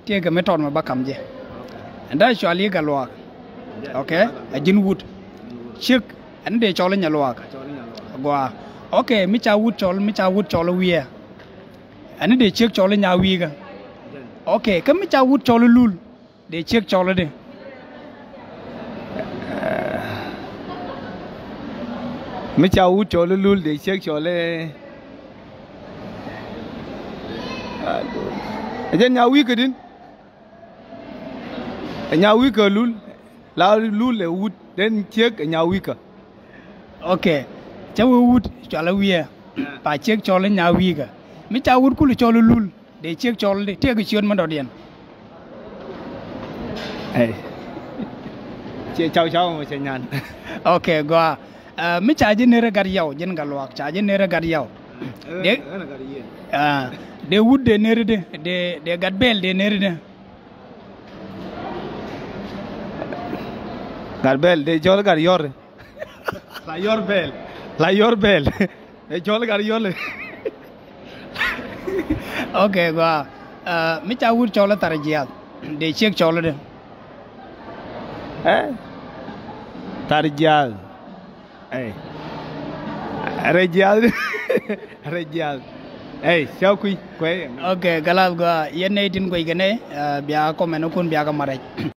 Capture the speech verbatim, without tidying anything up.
Tëëkɛ mi tɔt mi ba kam jɛ. Ɛn dee cɔal i̱ Gatluak. Ok. Ɛ ji̱n wut. Ciek ɛn dee cɔl i̱ Nyaluak. Gɔaa. Ok, mi ca wut cɔl, mi ca wut cɔl i̱ Wiɛɛr, ɛn dee ciek cɔl i̱ Nyawikä. Ok, kä mi ca wut cɔl i̱ Lul, dee ciek cɔl i̱ di? Mi ca wut cɔl i̱ Lul, dee ciek cɔl i̱, ɛ jɛn Nyawikä di̱n. Ɛ Nyawikä Lul. La Lul ɛ wut, den ciek ɛ Nyawikä. Ok. Cä wee wut cɔal i̱ Wiɛɛr, pa ciek cɔl i̱ Nyawikä. Mi ca wut kul cɔl i̱ Lul, dee ciek cɔl i̱ di? Tëëkɛ ciöt mi dɔ̱diɛn. Ɛ. Ciɛ caw caw mɔ cɛ nyan. Ok, gɔaa. Ɛ, mi ca ji̱ ner i̱ Gatyaw, ji̱n Gatluak, ca ji̱ ner i̱ Gatyaw. Dee, ɛ, dee wut dee ner i̱ di? Dee, dee Gatbɛl dee ner i̱ di? Gatbɛl dee cɔl i̱ Gatyɔr. La Yɔr Bɛl. La Yɔr Bɛl. Dee cɔl i̱ Gatyɔr. Ok, gɔaa. Ɛ, mi ca wut cɔl i̱ Thar Jiath, dee ciek cɔl i̱ di? Ɛ? Thar Jiath. Ɛ. Rɛy Jiath. Rɛy Jiath. Ɛ, ca kui̱ kuɛ. Ok, kalath, gɔaa. Yɛn nɛy tin guɛc kɛ nɛy, ɛ, bia comment kun bia kɛ mat rɛc.